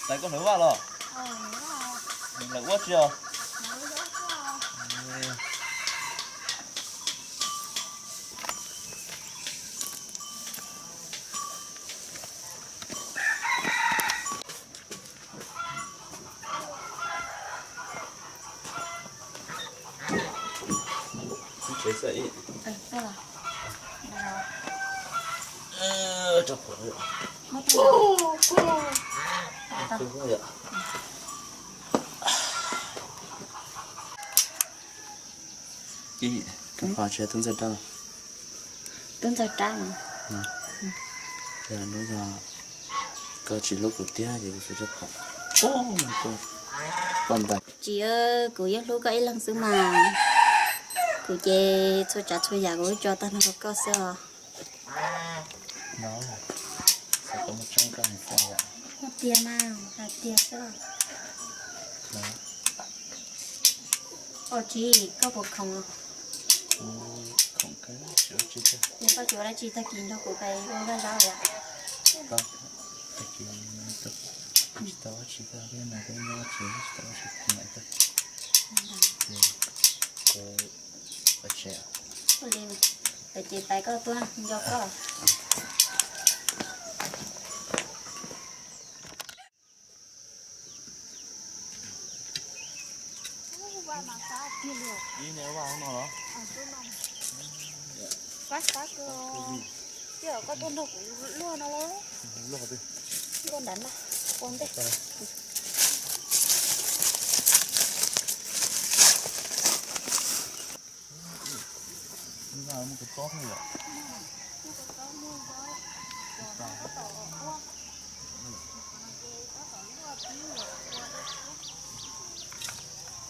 Tais koj hlawv vaj los? Hlawv ua tsi os? Ib, koj qhov tsis tub ntxawg rab los? Tub ntxawg rab no. Yog hnub no koj tsis hlub kuv tiag ces kuv txhua rab phom. Koj ntais. Tsis, kuv yeej hlub koj ib leeg xwb mas. Kuv ces txhua tsav txhua yam kuv tso tag nrho rau koj xwb os. Hais tiag mas, hais tiag xwb. Ua tsi, koj puas khoom? Ces koj tsis ua dab tsi tag kis nrog kuv pais ua vaj zaub yom? Ua li, ces pais koj tuaj nco koj. Ib, vaj no los? Koj tuaj nrog kuv luaj no los? Luaj nram no, ua ntej.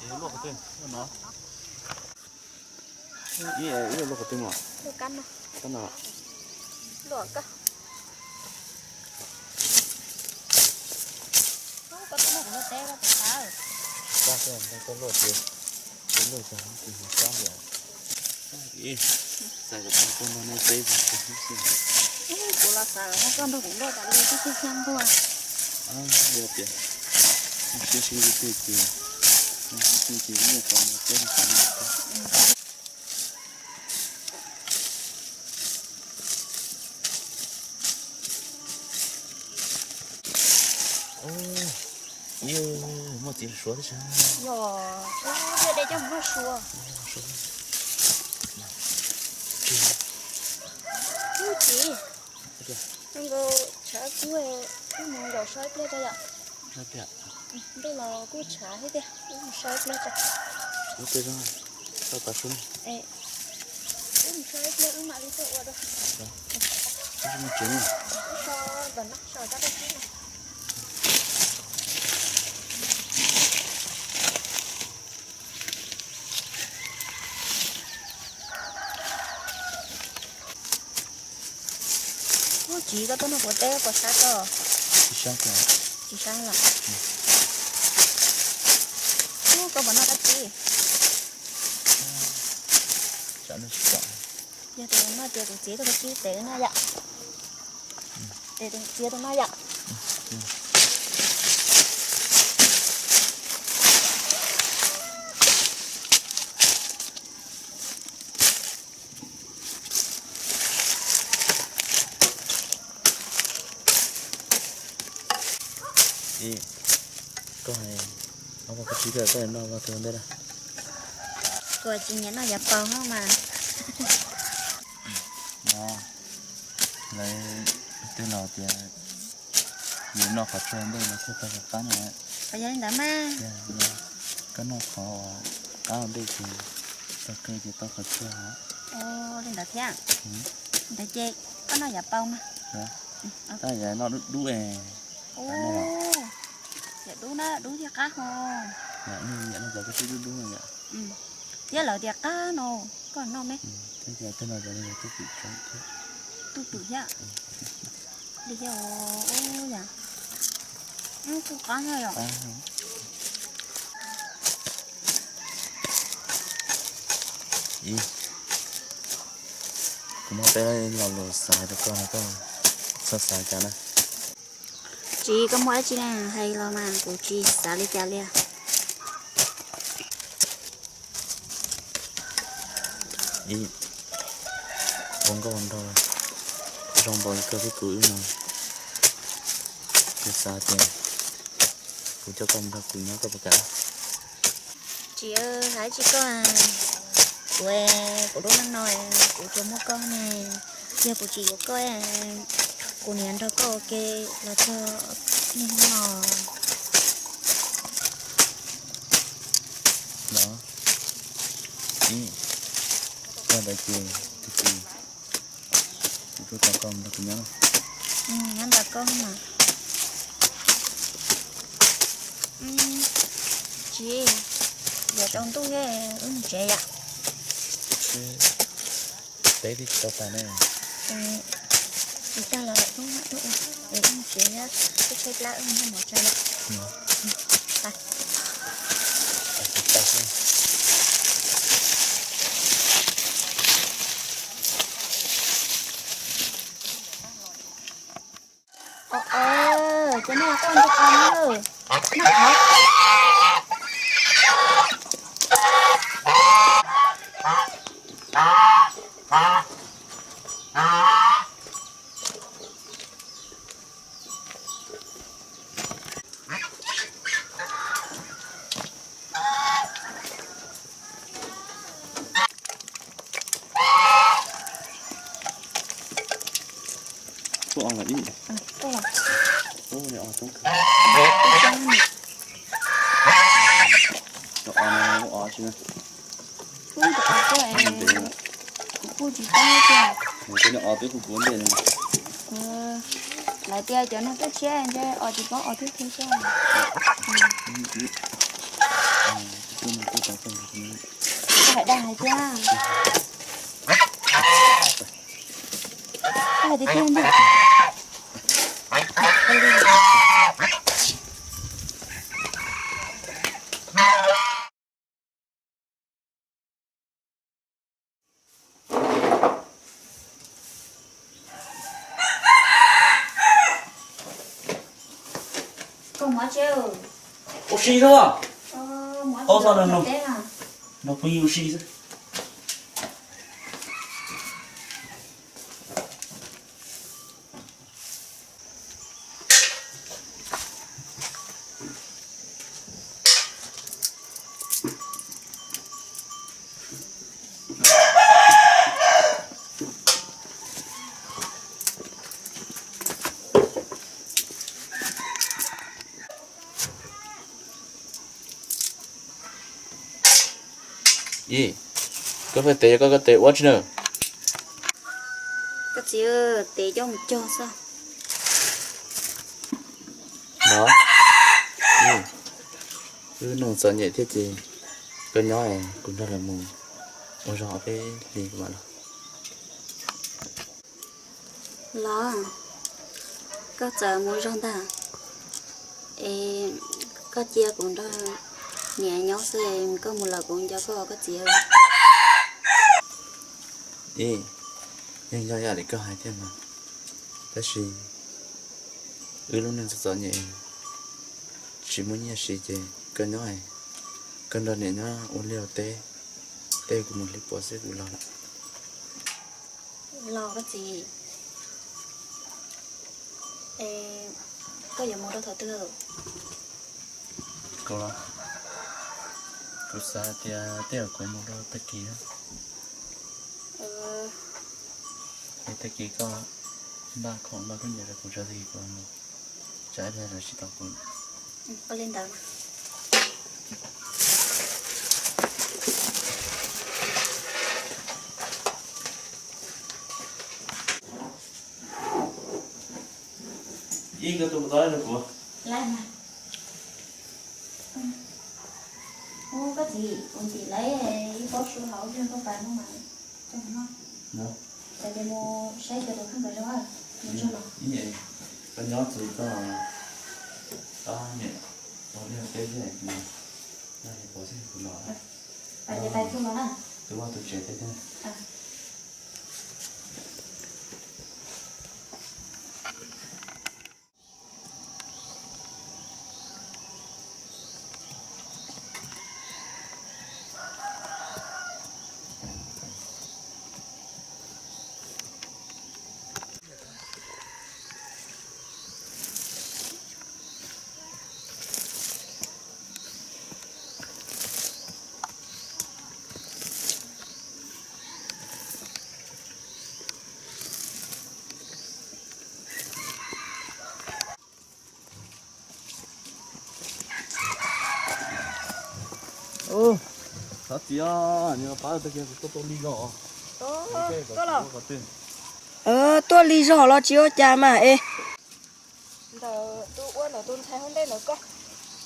Luaj qhov twg no? Ib, ib, luaj qhov twg no? Kab no. Luaj koj. Koj tuaj nrog kuv luaj teb koj puas xav? Koj luaj tias, kuv luaj tag kuv xav tias, xav kom koj nrog nej teb. Kuv los xav kom koj nrog kuv luaj tas li tib tug xyab nquag. Yog tias siab sib hlub tiag ces, sib hlub tiag ces ib yam tau teb. Ib, muaj txiv suav thiab sas. Yog, de coj mus noj suav. Ub txiv, nkaus tshav kub, wb mus zaum so ib pliag tso yom. Ntuj los kuj tshav thiab tiag, wb mus so ib pliag tso. Wb mus so ib pliag wb mam li tuaj ua dua. Wb so ntawm no, so cov dej tsib no. Ub txiv, koj tuaj nrog kuv teb puas sab koj? Tsis sab koj. Tsis sab los? Ub, koj puas noj dab tsi? Yog tias noj ces kuv txiav rau koj tsib tes no yom. Tes txiav rau no yom. Ib, koj hais, koj tsis kawm koj noj koj tus ntej na. Kuv tsis nyiam noj yav paus no mas. No, lawv twb los tias yus noj qhov tshuaj ntej no thiaj tau qab no. Yog li ntawd mas. Koj noj qhov qab ua ntej ces tau kawg ces tau qhov tshuaj. Li ntawd thiab. Ntawd ces koj noj yav paus mas. Tab yav no dub dub es. Yav dub na, dub thiaj qab ho. Yam no cov koj twb dub dub no yom. Thiab lawv tias qab no, koj noj me. Thiab cov tej no cov no yog tub pwm tseeb thiab. Tub pwm thiab. Li thiab, ub yam. Kuj qab thiab yom. Ib, kuv muab peb lo lus xav rau koj no, koj txhob xav cas na. Tsis, koj muaj dab tsi na, hais los mas kuv tsis xav li cas li. Ib, ua nkauj ua nraug zoo npaum li koj thiab kuv wb no, kuv xav tias kuv coj koj mus nrog kuv nyob koj puas kam? Tsis, hais tsis koj, kuv, kuv lub neej no kuv tsuas muaj koj ne, yog kuv tsis yuav koj, kuv niam nrog koj ua ke los txog niaj hnub no. Los, ib, koj ntawd ces tus kis, kuv tuaj tos koj nrog kuv nyob. Nyob tos koj mas. Tsis, yuav tsaus ntuj thiab, wb mus tsev yom. Peb twb tsis tau tas ne. Tsis tas los wb mus tsev, wb tshaib plab, wb mus noj mov tso yom. Cov no quaj ntsej qos na. Tuaj os los ib. Tuaj os toob kawg. Cov os no os tsis na. Kuv kuj tsis paub tias. Cov os twb kuv kuv ntiag. Lawv tias cov no tuaj tshiab ntshe os tsis paub os thiab thiab xwb. Koj hais dag hais tiag. Koj hais tiag tiag ntag. Ua si xwb. Ov, no pheej ua si xwb. Ib, koj pheej tes, koj, koj tes ua tsi na? Koj txiv, tes coj mus cog xwb. No, ib, wb neej txom nyem thiab ces koj nyob es kuv nrog lawv mus ua zog ob peb hlis kuv mam los. Los, koj txawm mus zog ntag, es koj cia kuv nrog niam nyob xwb, koj mus lawm kuv nco koj, koj txiv. Ib, yeej yog ib yam li koj hais thiab mas, tab sis wb lub neej txom txom nyem, tsis muaj nyiaj siv ces koj nyob, koj nrog niam nyob ua liaj ua teb, tej kuv mus hlib pos xwb kuv los lawm. Los koj txiv, es koj yuav mus rau thaum twg? Kuv los, kuv xav tias tej zaum kuv mus rau tag kis. Es tag kis koj npaj khoom npaj khaub ncaws rau kuv, tso tag kis kuv mus, tsam ib pliag lawv tsis tau kuv. Ua li ntawd. Ib, koj tus tau rau kuv. Ub, koj txiv, kuv ntim lawv ib pob su hauv yog koj pab no mas, ces mus saib cov tus kheej kom zoo, mus tso los. Koj nyob txog koj, koj niam ua liaj ua teb, tus vaj tus tsev tej thiab. Txiv, nws pab tag kis kuv tuaj tua li zog. Tuaj los? Tuaj li zog los tsis ua cas mas es. Ntawm tus ua ntawm tus ntxhais hauv ntej ntawd koj.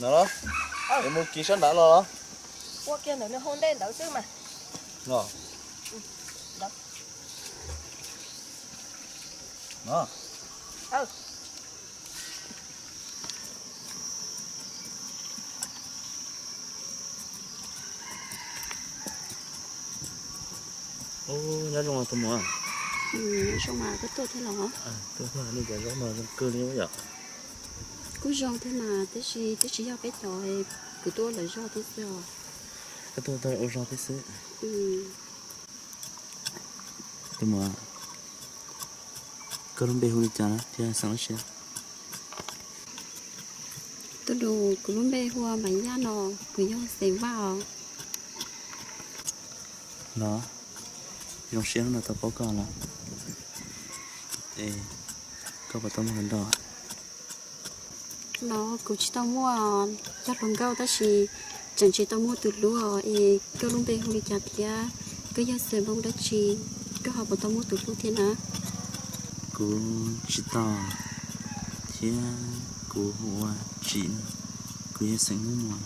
No los? Es mus kis sab nrad los? Ua kiag ntawm nws hauv ntej ntawd xwb mas. No. No. Nyob zoo tus muam. Zoo mas koj tuaj thiab los? Tuaj thiab, li cas zaub no zoo kawg li yom. Kuj zoo thiab mas, tab sis twb tsis yog peb cov, kuv tuaj ua lawv zog thiab xwb os. Koj tuaj ua zog thiab xwb. Tus muam, koj lub npe hu li cas na thiab xeem lub siab? Tus nus, kuv lub npe hu ua Maiv Yaj no, kuv yog xeem Vaj os. Los, zoo siab hnub no tau paub koj los. Es koj puas tau muaj hluas nraug? Los kuv tsis tau muaj cov hluas nkauj tab sis tseem tsis tau muaj tus hlub os. Es koj lub npe hu li cas thiab koj yog xeem Hmoob dab tsi, koj ho puas tau muaj tus hlub thiab na? Kuv tsis tau, thiab kuv hu ua Tsim, kuv yog xeem Hmoob Muas.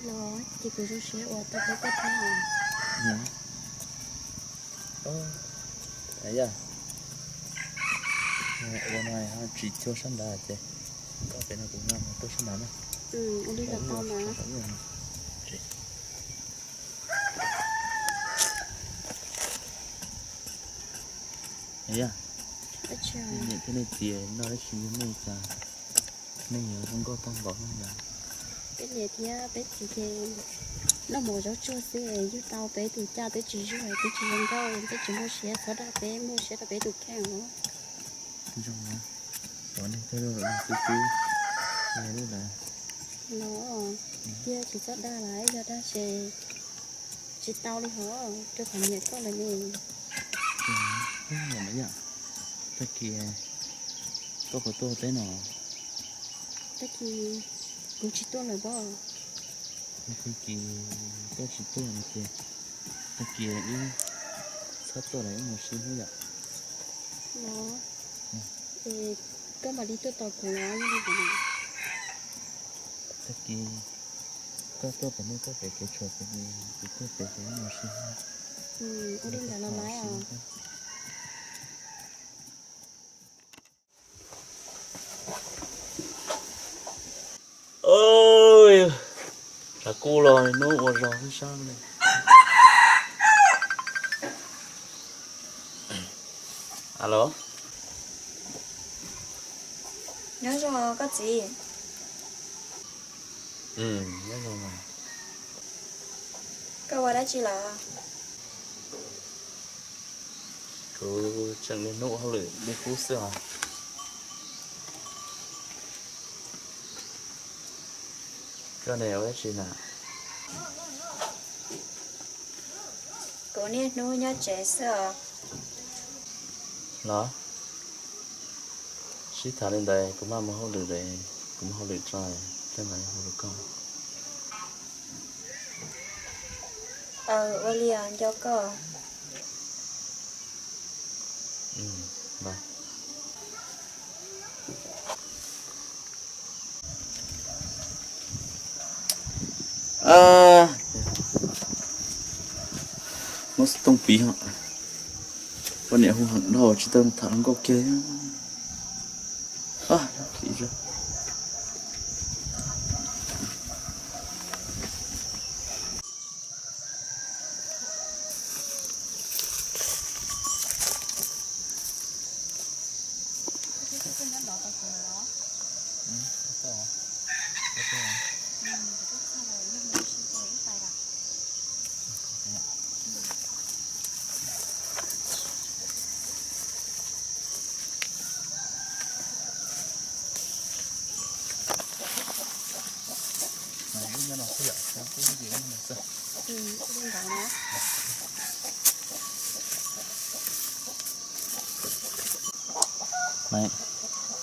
Los ces kuv zoo siab uas tau pom koj thiab. Yog ua no ho tsis cuag sab nrad ces koj pem no kuv nqa mus tuaj sab nrad na. Ua li los tau mas. Yog nej niam thiab nej txiv noj dab tsi, nej cas nej yuav zoo nkauj tag npaum no yom? Peb niam thiab peb txiv ces noj mov zaub tsuag xwb, yug tau peb tus caj twb tsis zuag, twb tsis zoo nkauj, twb tsis muaj siab, txhob dag peb, muaj siab rau peb tus kheej os. Zoo na, ua neeg coj zoo xwb xwb. Los, thiab tsis txhob dag lawm, yog dag ces tsis tau li hos, rau qhov nyiam koj lawm ne. Tag kis koj puas tuaj teb no? Tag kis kuv tsis tuaj lawm pob. Tag kis koj tsis tuaj no ces tag kis wb txhob tuaj lawm, wb mus sib hlub yom. Los, es koj mam li tuaj tos kuv los yog li ntawd. Tag kis koj tuaj pem no, koj pem kev tshuam, kuv tuaj pem kev mus sib hlub. Ua li ntawd los mas. Tshav kub los hnub ua zog xwb sab li. Alo. Nyob zoo koj txiv. Nyob zoo mas. Koj ua dab tsi lawm? Kuv tseem niaj hnub ua hauj lwm li qub xwb os. Koj ne ua dab tsi na? Kuv niaj hnub nyob tsev xwb os. Los, sib tham li ntawd kuv mam mus hauj lwm, kuv mus hauj lwm tso, tej ntawd hu rau koj. Ua li os, nco koj. Muab xov tooj piv, poj niam hu heev dhau tsis tau tham hluas nkauj kiag.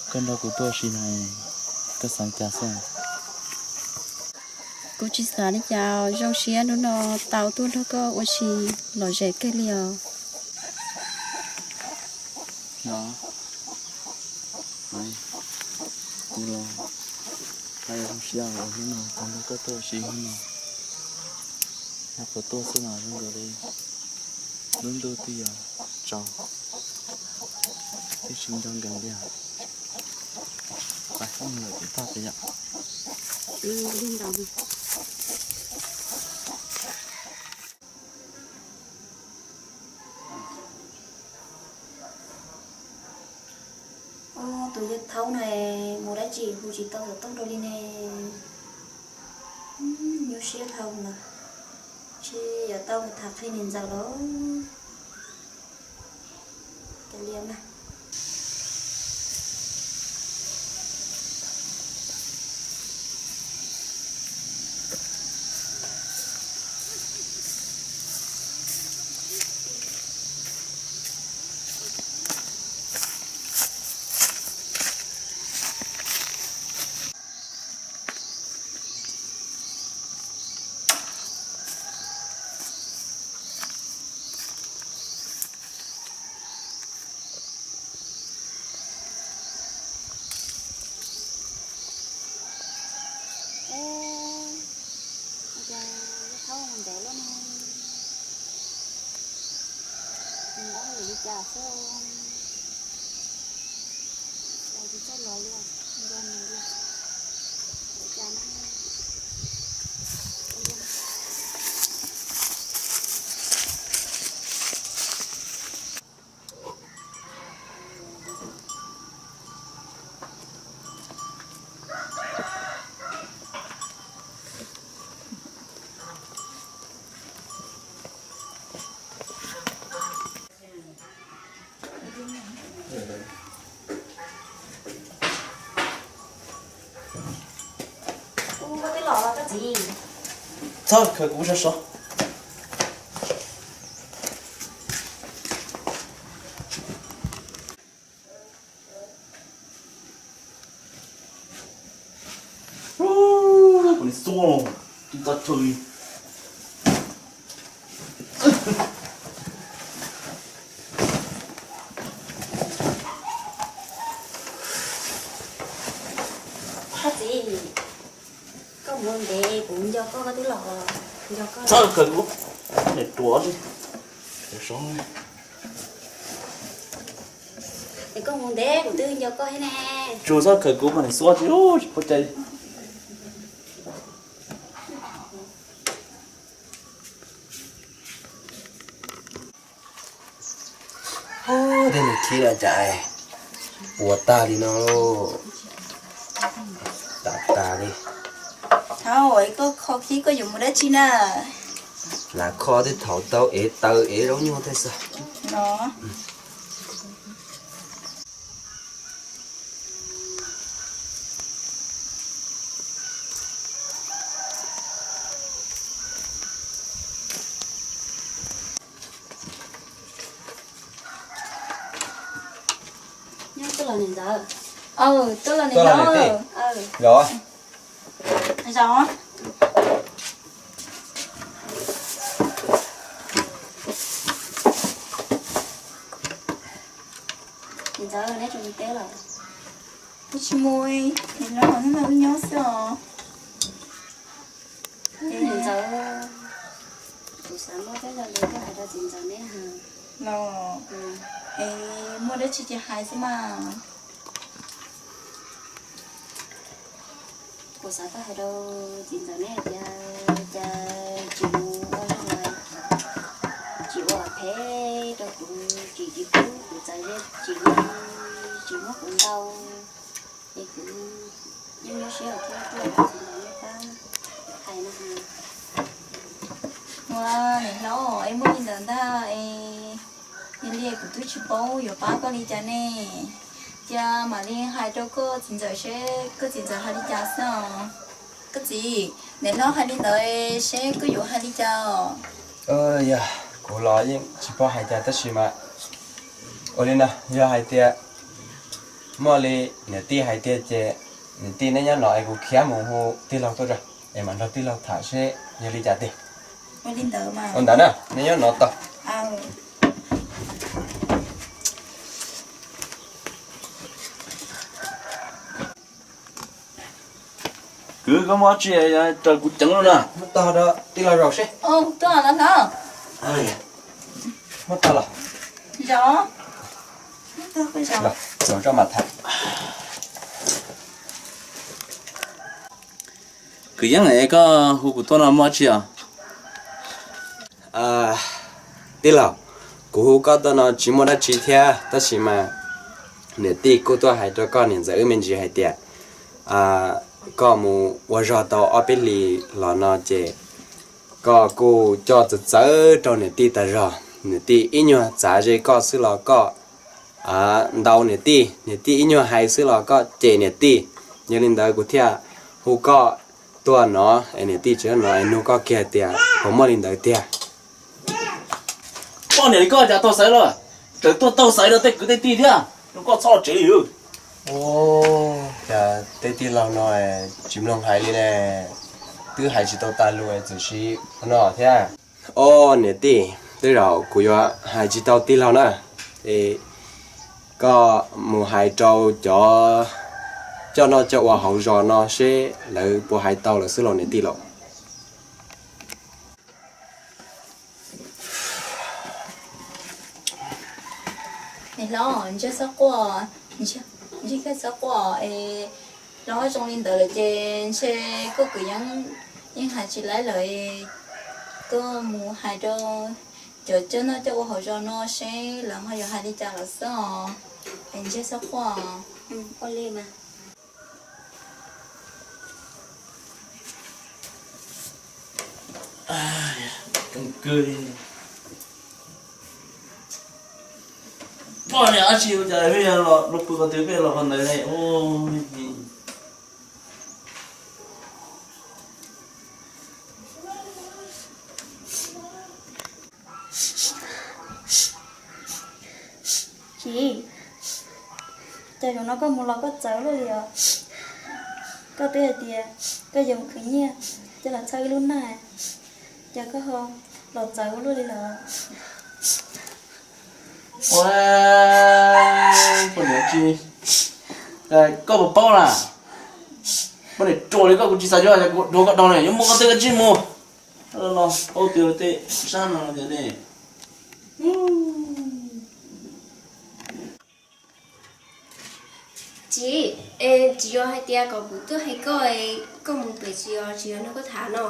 Koj nrog kuv tuaj si na, koj xav cas xwb? Tsis xav li cas, zoo siab hnub no tau tuaj nrog koj ua si lom zem kiag li os. Kuv los zoo siab hnub no tau nrog koj tuaj ua si hnub no. Yog puas tuaj xwb los zoo nkaus li lub ntuj twb yuav tsaus, twb tsis nco nkees li os. Pais hoob lawm kuv tag tias yom. Tus yawg thaub no mus dab tsi hu tsis tau xov tooj rau li ne. Nyuaj siab dhau lawm, ntshe yuav tau mus tham qhia niam ntxawm lawm. Kav liam mas. Ua cas yawg thaub mus ntev lawm ne? Nws ob lwm li cas xwb, los tsis txawj los li, nco nws li. Ua cas na? Txhob khaws kuv sov sov. Kuv niam xua los tsis tau tsw li. Koj txiv, koj mus ntev kuv nco koj, koj twb los nco koj. Txhob khaws kuv, niam ruam li. Es koj mus ntev kuv twb nco koj thiab ne. Tsuas txhob khaws kuv mas niam xua tsis, tsis pov cai. Tej nws khib lawm cas puas tag li no lauj. Tag tag li. Thaub, es koj kho khib koj yuav mus dab tsi na? Lam kho tej thaum tau ev taws ev zaub nyuj tej xwb. No. Nyob twb los niam ntxawm. Aw, twb los niam ntxawm. Zaum. Niam ntxawm, neb tsis mus teb los? Kuv tsis mus, niam hlob hnub no wb nyob xwb os. Niam ntxawm, kuv xav muaj tej zaj lus tuaj hais rau txiv ntxawm neb. Los, es muaj dab tsi ces hais xwb mas. Kuv xav tuaj hais rau txiv ntxawm neb hais tias, cas tsis mus ua zoo, tsis ua phem rau kuv, tsis tsis pub kuv txawv, tsis, tsis muab kuv ntaus, es kuv yeej nyuaj siab thiab, tuaj rau txiv ntxawm neb pab hais no. Ua niam hlob, es muaj li ntawd ntag es, yog li kuv twb tsis paub yuav pab koj li cas ne. Cia mam li hais rau koj txiv ntxawm seb koj txiv ntxawm hais li cas xwb os. Koj txiv, niam hlob hais li ntawd seb koj yuav hais li cas os? Yog kuv los yeej tsis paub hais cas tab sis mas ua li no, yog hais tias muaj li niam tij hais tiag ces niam tij neb nyob no es kuv khiav mus hu tij laug tuaj tso. Es mam nrog tij laug tham seb yog li cas tiag. Ua ntawd na, nej nyob no tos. Kwv, koj muaj dab tsi raws kuv ceev lawm na? Muab tog rau tij laug zaum seb. Muab tog los. Zaum tso mam tham. Kwv Yeeb, es koj hu kuv tuaj no muaj dab tsi os? Tij laug, kuv hu koj tuaj no tsis muaj dab tsi thiab, tab sis mas niam tij kuj tuaj hais rau koj niam ntxawm wb me ntsis hais tias koj mus ua zog tau ob peb hlis los no ces koj kuj coj txawv txawv rau niam tij tas zog. Niam tij ib nyuag txav ze koj xwb los koj ntau niam tij, niam tij ib nyuag hais xwb los koj cem niam tij. Yog li ntawd kuv thiaj hu koj tuaj no es niam tij tsis no es nug koj kiag tias puas muaj li ntawd tiag. Poj niam li koj cas taug xaiv los, tseem tuaj taug xaiv rau tej kwv tej tij thiab, koj txhob los tsev li. Cas tej tij laug no tsis mloog hais li ne, twb hais tsis tau tas lus txawm siv no thiab. Ob niam tij, tej zaum kuv yuav hais tsis tau tij laug na, es koj mus hais rau cov coj noj coj ua hauv zos no seb lawv puas hais tau lawm xwb los niam tij los. Hlob, ntshe txhob quaj, ntshe koj txhob quaj es los zoo li ntawd lawm ces ntshe koj kwv yeej hais tsis laib lawm. Koj mus hais rau cov coj noj coj ua hauv zos no seb lawv ho yuav hais li cas lawm xwb os. Es ntshe txhob quaj. Poj niam dab tsi ua cas peb los pw qhov twg peb los qhov ntawd ne. Txiv, cas zaum no koj mus los koj txawv luaj li os? Koj twb hais tias koj yuav mus khwv nyiaj coj los txhawb wb lub neej, cas koj ho los txawv ua luaj li lawm? Poj niam dab tsi, koj puas paub na? Poj niam ruam li koj kuv tsis xav yuav, kuv dhuav koj dhau ne, yuav mus koj twb koj tsis mus. Los paub tias tej sab no tias ne. Txiv, es tsis yog hais tias kom kuv tuaj hais koj, koj mus pem tsis yog, tsis yog nrog koj tham no,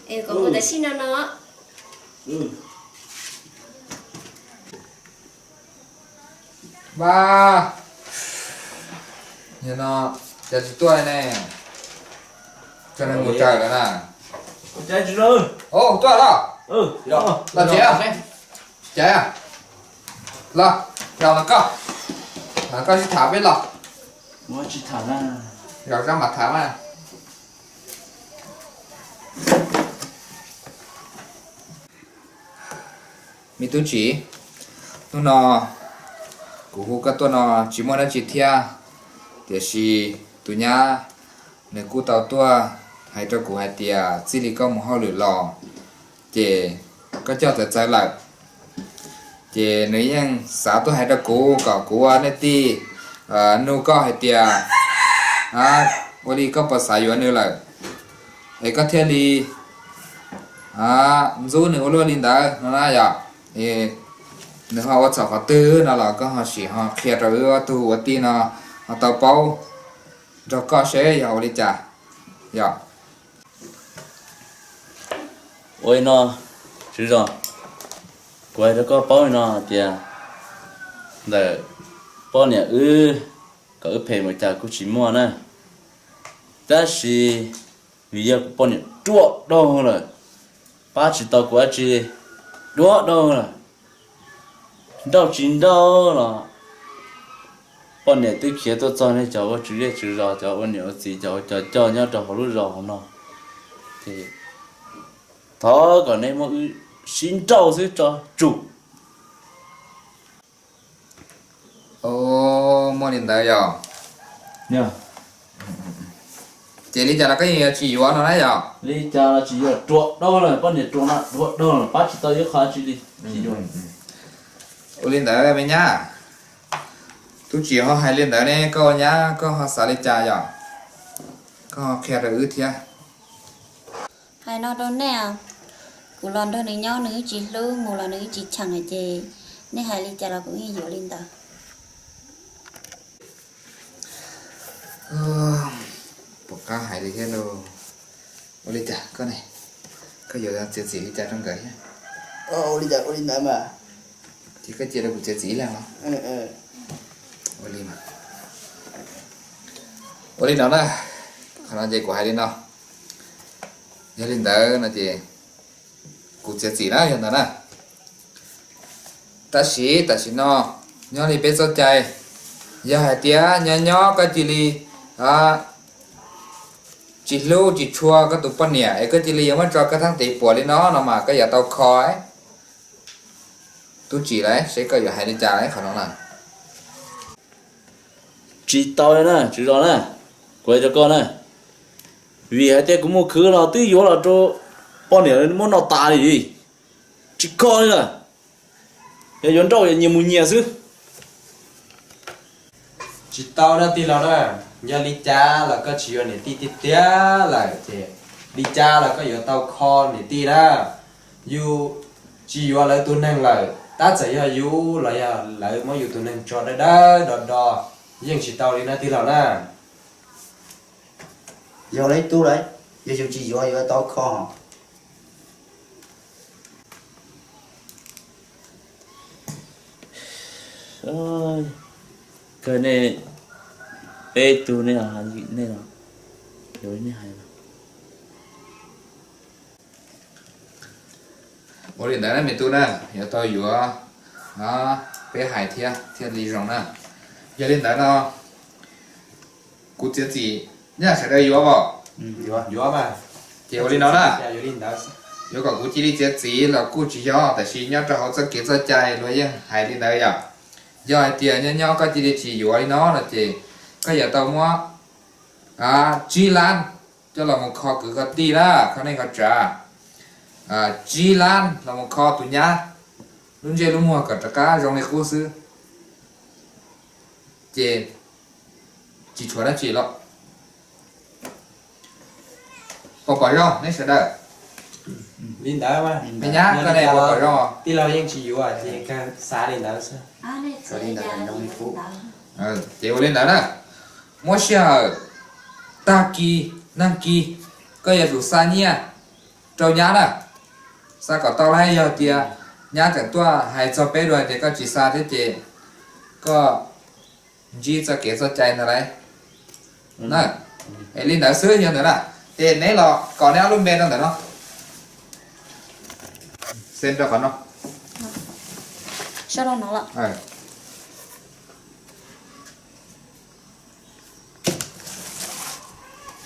es kom mus tam sim no no. Mas, nim no cas tsis tuaj ne? Tseem mus tsaws lawm na. Tuaj los, los tsev, tsis cas, los, los no koj, koj sib tham peb los. Zaum no mam tham mas. Me tub txiv, hnub no kuv hu koj tuaj no tsis muaj dab tsi thiab, tiam sis tus nyab nws kuj tau tuaj hais rau kuv hais tias txij li koj mus hauj lwm los ces koj coj txawv txawv lawm. Ces nws yeej xav tuaj hais rau kuv kom kuv ua nej tij nug koj hais tias ua li koj puas xav yuav nws lawm, es koj thiaj li ntxub nws ua luaj li ntawd no na yom. Nws ho ua txhaum qhov twg no los koj ho sim ho qhia rau wb ob tug ua tij no ho tau paub nrog koj seb yog ua li cas yom. Ua li no, tswv zos, kuv hais rau koj paub li no hais tias ntawm poj niam wb kom wb phem mus cas kuj tsis muaj na, tab sis nws yog kuv poj niam ruam dhau lawm, pab tsis tau kuv dab tsi, ruam dhau lawm. Nrauj tsis nrauj los poj niam twb khiav tuaj txog nej cov ua tswv zej tswv zos, cov ua niam ua txiv, cov ua cov coj nyob rau hauv lub zos hauv no, ces thov kom nej muab wb sib nrauj xwb tso tsum. Muaj li ntawd yog. Es li cas los koj yeej yuav tsis yuav no na yom? Li cas los tsis yuav, ruam dog lawm, poj niam ruam no ruam dog lawm, pab tsis tau ib qho tsi li. Tsis yuav. Ua li ntawd me nyab, tub tsis ho hais li ntawd ne, koj ua nyab koj ho xav li cas yom? Koj ho qhia rau wb thiab. Hais no rau nej, kuv los nrog nws nyob nws tsis hlub, mus los nws tsis cheem lawm ces nej hais li cas los kuv yeej yuav li ntawd. Puas qab hais li thiab lauj. Ua li cas koj ne, koj yuav txiav txim li cas rau nkawd thiab? Ua li ntawd, ua li ntawd mas. Ces koj cia rau kuv txiav txim ib leeg los? Ua li mas. Ua li no na, qhov no ces kuv hais li no. Yog li ntawd no ces kuv txiav txim na, yog ntawd na. Tab sis tam sim no nyob li peb txoj cai, yog hais tias nyob nyob koj cia li tsis hlub tsis tshua koj tus poj niam es koj cia li yuav muab tso koj thaj tes puam li no no mas koj yuav tau kho. Tub tsis lawm, seb koj yuav hais li cas qhov no na. Tsis tau na, tsis zoo na, kuv hais rau koj na. Vim hais tias kuv mus khwv los twb yuav los rau poj niam muab noj tas li. Tsis kho li lawm. Yog yuav nrauj yog nyias mus nyias xwb. Tsis tau na tij laug na, yog li cas los koj tsis yuav niam tij tiag tiag lawm ces li cas los koj yuav tau kho niam tij na. Yus tsis yuav lawv tus neeg lawm, tab txawm yog yus los yog lawv muab yus tus neeg tso dawb dawb do do, yeej tsis tau li na tij laug na. Yog li tub lawm, yog yus tsis yuav yuav tau kho. Kawg nej peb tug nej, nej los, yuav nej hais. Ua li ntawd na me tub na, yuav tau yuav, peb hais thiab thiaj li zoo na. Yog li ntawd no kuv txiav txim, nyaj sawv daws yuav os. Yuav mas. Ces ua li no na, yuav kom kuv cia li txiav txim los kuj tsis yog, tab sis nyob rau hauv txoj kev txoj cai luag yeej hais li ntawd yom. Yog hais tias nyob nyob koj cia li tsis yuav li no no ces koj yuav tau muab tsib lab coj los mus kho kwv kho tij na, kho neej kho tsav. Tsib lab los mus kho tus nyab lub ntsej lub muag kom rov qab zoo li qub xwb, ces tsis tshuav dab tsi lawm. Puas pom zoo neb sawv daws? Li ntawd, me nyab, koj ne puas pom zoo? Tij laug yeej tsis yuav ces kawg xav li ntawd xwb. Ces ua li ntawd na, muab sij hawm tag kis nag kis koj yuav tsum xa nyiaj rau nyab na, xa kom tau lawm. Yog tias nyab tseem tuaj hais txog peb dua tias koj tsis xa thiab ces koj ntsib txoj kev txoj cai ntag lauj. Na, es li ntawd xwb yog ntawd na, ces neb los kos neb ob lub npe rau ntawm no. Xeb rau qhov no.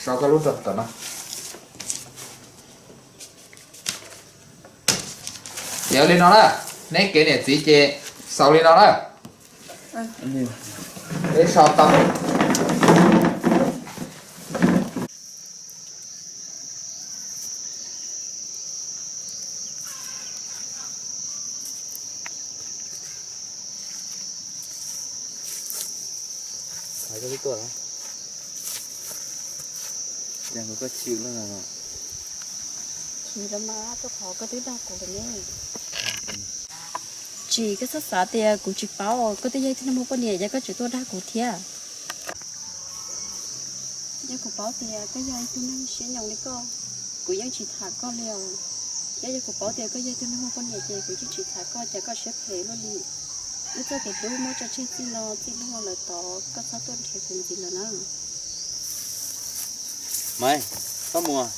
Sau koj lub rau tom no. Ces ua li no na, neb kev niam txiv ces xaus li no na. Peb sau tau. Tsis, koj txhob xav tias kuv tsis paub, koj twb yog ib tug neeg muaj poj niam, yog koj tseem tuaj dag kuv thiab. Yog kuv paub tias koj yog ib tug neeg siab nyoos li koj, kuv yeej tsis tham koj li os. Thiab yog kuv paub tias koj yog ib tug neeg muaj poj niam ces kuv yeej tsis tham koj, cas koj siab phem luaj li. Wb txoj kev hlub muab tso tseg txij no txij lub lawm tod, koj txhob tuaj nrhiav kuv ntxiv lawm na. Maiv, koj mus.